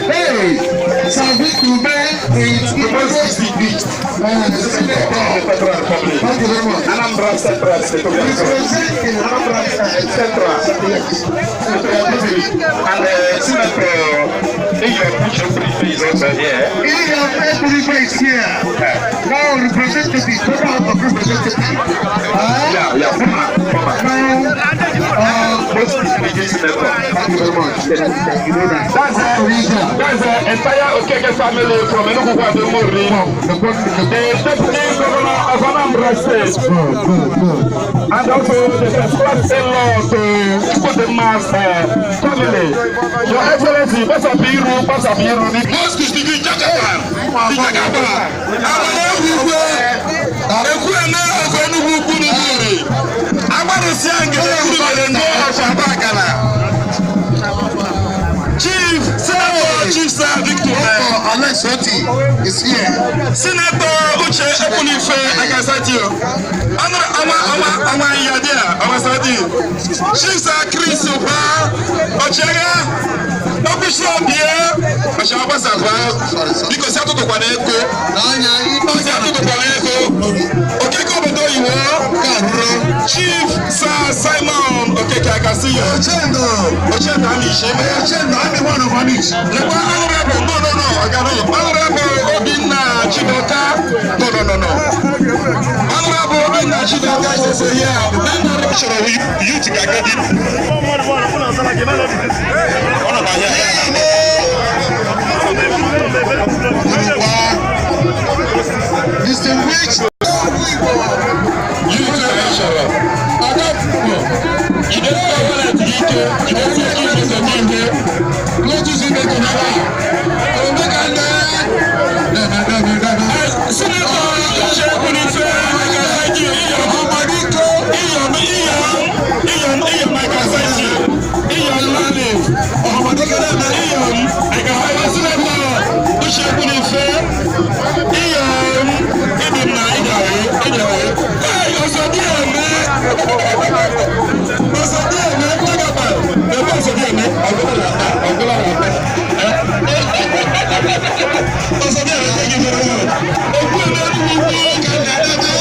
Hey, Service to men is distinguished. Federal Republic. Thank you very much. Anambra Central State. Representing Anambra Central. And Senator Iyor Uche Ekwunife is also here. Iyor Ekwunife is here. Now representative, federal House of Representatives. Yeah, former, former. Now, Most distinguished senator. Thank you very much. You know that. That's the entire Okeke family from Enugu Kwado. The deputy governor of Anambra State. Good, good, good. And also the first in-law to Chukwudinma's family. Your Excellency, Basabiru, Basabiru, the Most distinguished Jagaban, the Jagaban, Amara Igwe, Ekwueme of Enugu Ukwu N'Uburi, Agbarụsịa Ngele Ekwurubere ndị of Abagana, Chief Senator Chief Sir Victor Dr. Alex Otti is here. Senator Uche Ekwunife Akasatio, Ọnwa ọnwa ọnwa Iyadia Ọnwasadi, Chief Sir Chris Ụba, Ọchịagha, Okwuchi Obie, Ọchịagha gbasakwa, biko si atụtụkwana ego. N'anya Si atụtụkwana ego. Okeke obodo oyibo, Chief Sir Simon Okeke Akasiyo. Ochendo. Ochendo Amishi. Ochendo, I'm the one of Amish. Lekwa Honorable, no, no, no, Oga, no. Honorable Obinna Chidoka. No, no, no, no. Honorable Obinna Chidoka is also here. Ndị chọrọ youth ga-aga di. Ọ nọ here. Distinguished Youth chọrọ. Oga, jidere wallet gị ike, jidesie ike imeso gị ihe. Lotus Ibekonara. Omekande. Senator Uche Ekwunife Akasaki, Ọmọdéko. Iyom, Iyom, Iyom, Iyom Akasaki, Iyom Lalif, Ọmọdéko. Iyom, Akasaki, Senator Uche Ekwunife, Iyom, Ibimna Idawe, Idawe, hey, Osodieme, Osodieme, Kwagaba, ebe Osodieme, Ọgụla na Ọgụla na Osodieme, thank you very much. Okwu eme Enugu Ukwu ka na-edebe.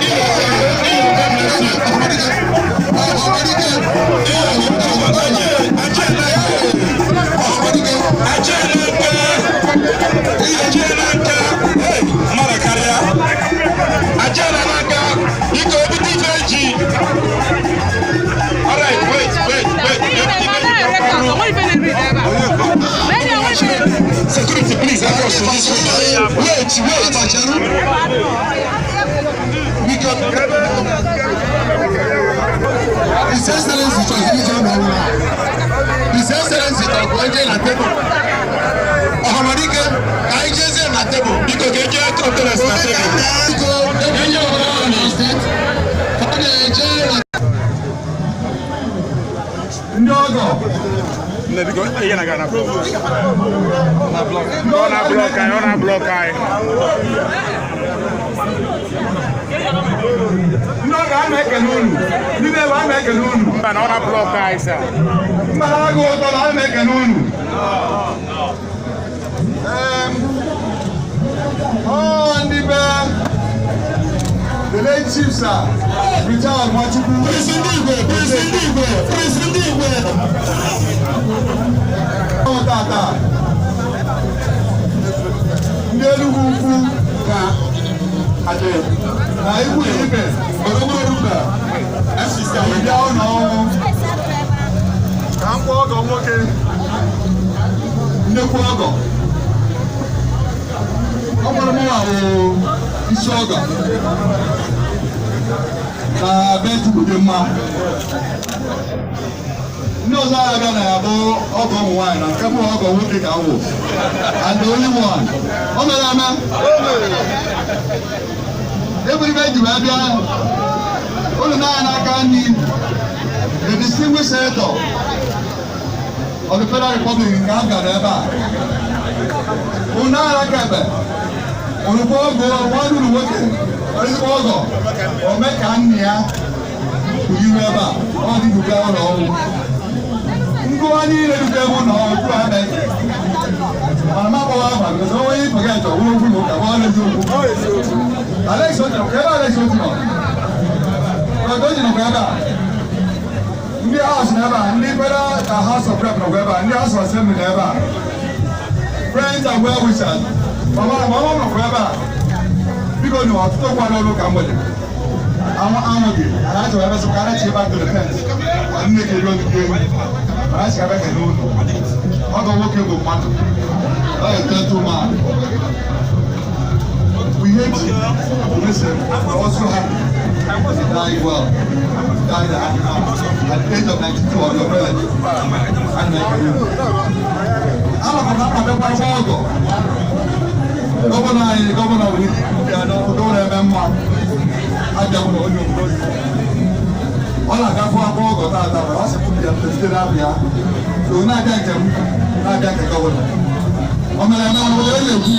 Iyom, Iyom, God bless you. Mmadụ karịa ajela n'aka biko ebute ife eji. All right, wait, wait, wait. Ebute ife eji Security, please help us to this woman. Wait, wait. We can. His Excellency Transmission. His Excellency Chọrọ na table. Ọhamadike, ka anyị jezie na table. Biko ka eje conference na table. Biko, Enye ọbụla ọnụ. State, ka ọ na-eje na ndị ọgọ. Nne, biko, ihe na-aga na provost. Ọ na-block anyị, ọ na-block anyị. Ndị ọgọ. A na-ekele unu. Ndị na-ewe, a na-ekele unu. Mba, na ọ na block anyị sir. Mba, na-agụ ụtọ na a na-ekele unu. Ọ ndị be the late Chief Sir Richard Nwachukwu. Prince ndị Igwe, Prince ndị Igwe, Prince ndị Igwe. Ọ tata ndị Enugu Ukwu na na ikwu na ibe Orogbo bịa ụlọ ọnwụ ka m kwụọ ọgọ nwoke, nnekwu ọgọ. Ọ gwara m nwa bụ isi ọgọ na be Chukwudị mma. Ndị ọzọ abịa na ya bụ ọgọ ụmụ nwaanyị, na nke bụ ọgọ nwoke ka m wụ and the only one. O mere eme eburibe ji wee bịa ụlọ n'anya n'aka nri, the distinguished senator of the Federal Republic nke a bịara ebe a. Unu n'anya aka ebe olùkọ́ ọgọ nwanne unu nwoke, ezigbo ọgọ ome ka nne ya kụnyere ebe a. Ọ dị duga ụlọ ọrụ ngụwa niile duga ebe ụlọ ọrụ tupu ha mee, mana m akpọwa afa because onye forget ọwụrụ okwu na ụka bụ ọrụ eziokwu. Alex Otti nọkwa ebe, Alex Otti nọ, Otti nọkwa ebe a. Ndị House nọ ebe a, ndị Federal House of Rep nọkwa ebe a, ndị House of Assembly nọ ebe a, friends and well wishers, mama na mama nọkwa ebe a. Biko nụ, ọtụtụ kwado ọrụ ka mgbede anwụ anwụ dị ana achọrọ ebe sịkwa ana chi back to the tent ma nne ka ego ogige ewu mana achị ebe kene ụlọ. Ọgọ nwoke bụ mmadụ, ọ a gentleman. We hate to listen, but also happy he died well. He died at the age of 92 of your village and anọkwa na akwadokwa ọgọ governor anyị, Governor Willie Obianọ, governor eme mma abịakwara onye obodo ọ na-agafụ akwa ọgọ tata, mana ọ sị m bịa site n'abịa so na-abịa nke m, na-abịa nke governor. O mere eme obodo e na-ekwu.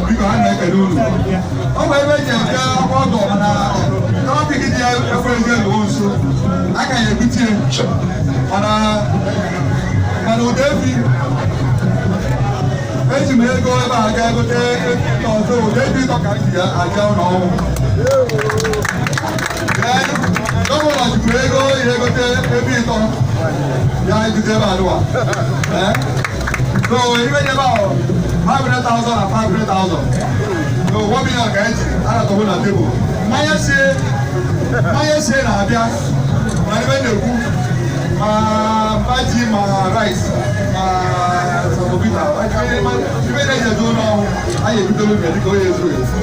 Biko, ha na-ekele unu. Ọ bụ ebe eji eje akwa ọgọ, mana traffic dị ya ekweghị elu nso aka ya ebutie, mana ụda efi eji m ego ebe a ga egote ọzọ. Ụda efi ịtọ ka m ji ya aja ụlọ ọnwụ. Governor jikwuru ego ihe egote ebe ịtọ ya egote ebe alụwa. So ibe nye ebe ahụ 500,000 and 500,000, so 1 million ka eji a na-atọgbu na tebụl. Mmanya sie na-abịa, ma ebe na-ekwu ma mba ji, ma rice, ma semovita, ibe na-eji eje ụlọ ọnwụ anyị ebidoro nke dịka onye ezuru ezu.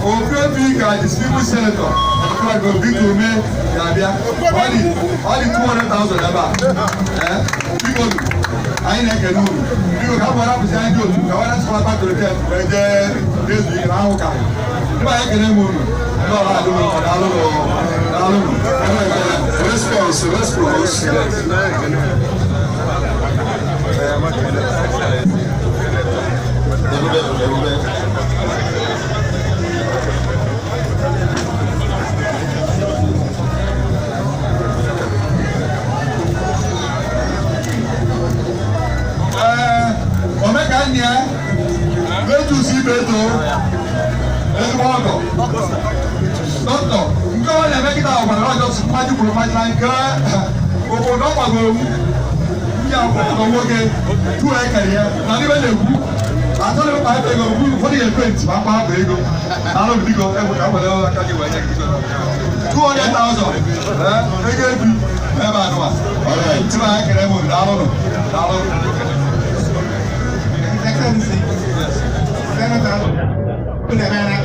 Ofu ebi ka distinguished senator Victor Ume ga-abịa, ọ dị 200,000 ebe a. Biko, anyị na-ekele unu. Biko, ka a apụzi anyị dị otu ka wara sịkwa batụrụ tent wee jee ezu ike na ahụ ka ebe anyị ekele m unu. Ndị ọrụ adịghị, daalụnụ, daalụnụ. Response, response. Ebube, ebube. Ee, omeka nne ya Letus Ibeto, ezigbo ọgọ dọkịta nke ọ na-eme kịta ọgbara ọjọọ si mmaji kwuru mmaji na nke obodo ọ gbagoro m ndị akwụkwọ nwoke tuo ekere ya na ndị be na-ekwu achọghị mkpa ebe ego ụfọdụ ga-ekwe ntị ma mkpa bụ ego alụ. Biko, egwu ka were aka gị wee nye gị 200,000 ego ebi ebe a nụwa. Tụrụ anyị kere m. Daalụnụ, daalụnụ. Excellency, Senator Unemena.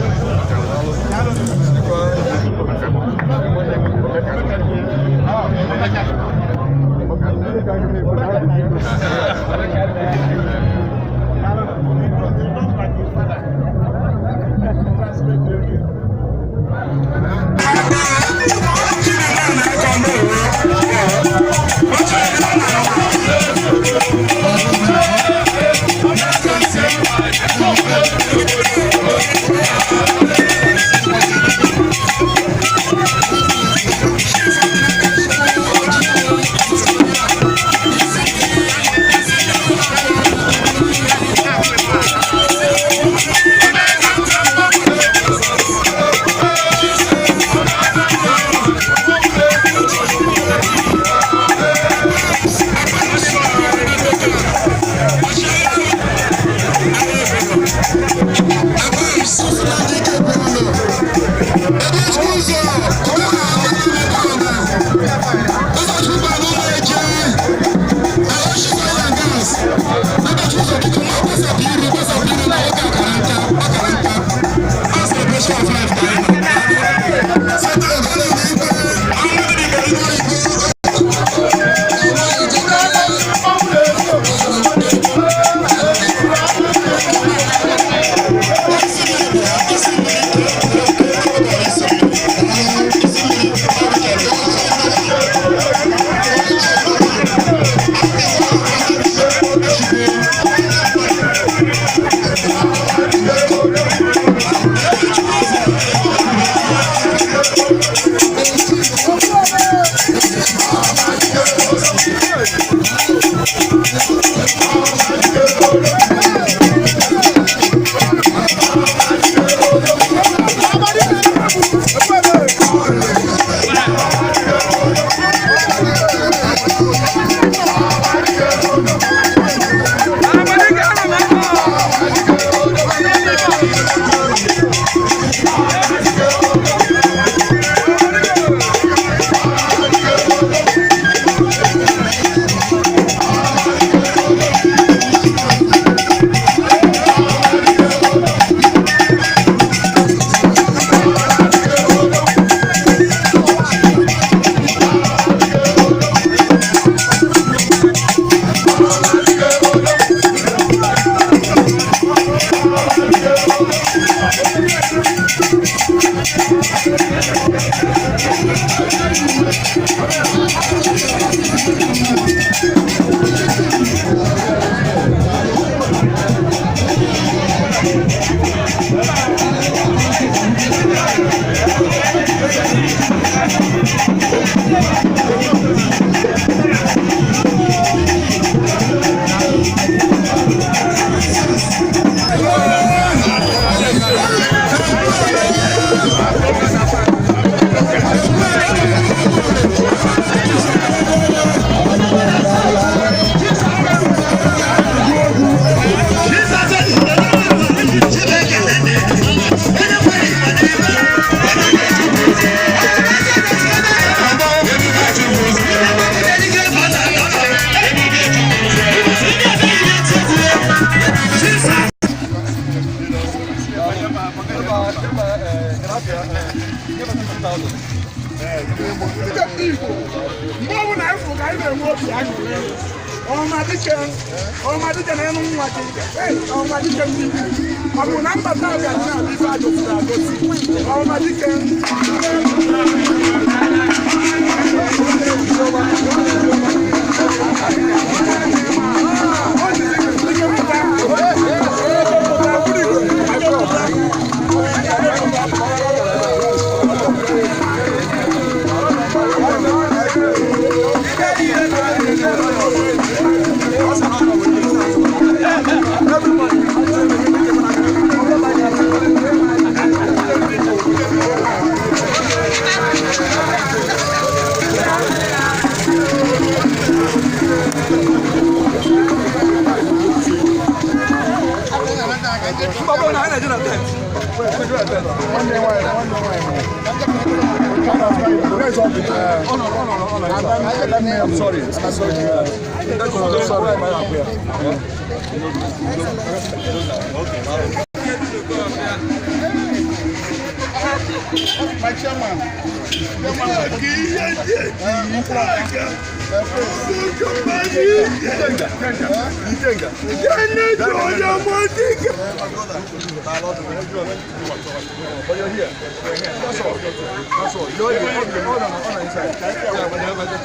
Mgbe ọbụla anyị fụrụ ka anyị na-enwe obi aṅụrị. Ọmadike, ọmadike na ịnụ nwa gị. Ee, ọmadike ndị Igbo. Ọ bụ na mbata abịa na ife adọsiri adọsi. Ọmadike. I'm sorry. I'm sorry. Sorry. My chairman. That's all. You're inside.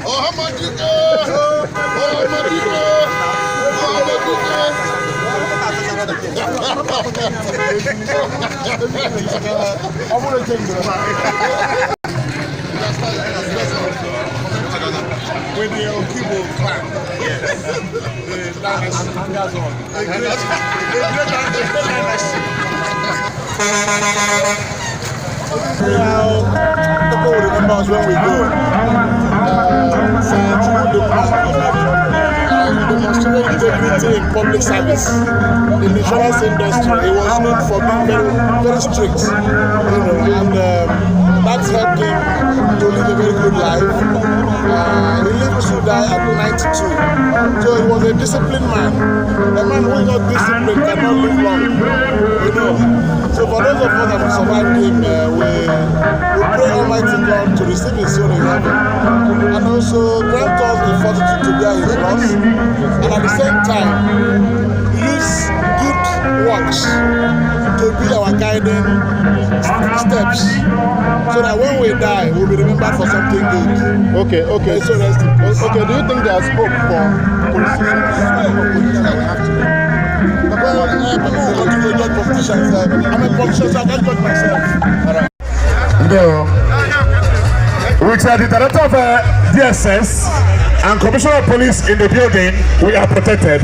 Ọhamadike! Ọhamadike! Ọhamadike! With the Okibo clan. Yes. The dynasty. A great, a great dynasty. People will remember us when we go. Sir Chukwudumma demonstrated integrity in public service. In the insurance industry, he was known for being very, very strict, and that helped him to live a very good life. He lived to die at 92. So he was a disciplined man. A man who is not disciplined cannot live long. So for those of us that have survived him, we pray Almighty God to receive his soul in heaven and also grant us the fortitude to bear his loss, and at the same time use good works to be our guiding steps So that when we die, we'll be remembered for something good. Okay. May so rest in peace. Okay, do you think there's hope for politicians? For politicians that we have today? Well, people will continue to judge politicians. I'm a politician, so I can't judge myself. No. With the director of DSS and commissioner of police in the building, we are protected.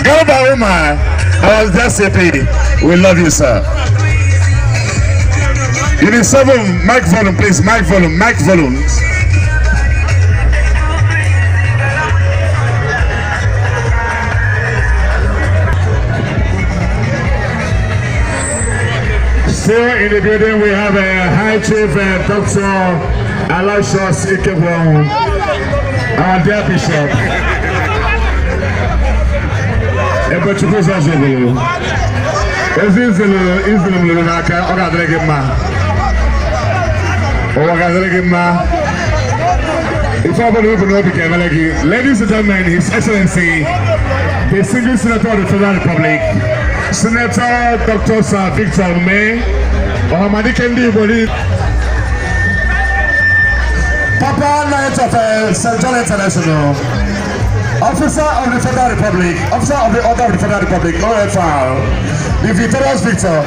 Garba Umar, our DCP, we love you, sir. Unit 7, mic volume, please, mic volume, mic volume. Still in the building, we have a High Chief Dr. Aloysius Ikebwang, our dear bishop. Ebechukwu Zazogolo. Ezi nzelu izelu m lụrụ n'aka, ọ ga-adịrị gị mma. Ụwa ga-adịrị gị mma. Ife ọbụla ibu n'obi ga-emere gị. Ladies and gentlemen, His Excellency, the single Senator of the Federal Republic, Senator Dr. Sir Victor Umeh, Ọhamadike ndị Igbo niile. Papa Knight of St. John International, Officer of the Federal Republic, Officer of the Order of the Federal Republic, OFR, the victorious victor,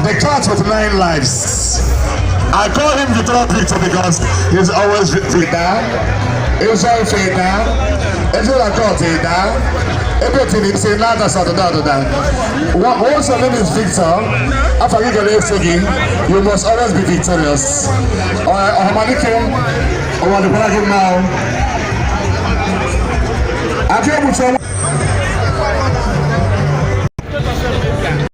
the cat with nine lives. I call him Victorious Victor because he's always Victor. Israel Victor, Israel Victor, everything is saying nada sa da da da. Once your name is Victor, after you get gị, you must always be victorious. Ọhamadike, ụwa dịkwara gị mma o. Aka egbuchi ọnwa.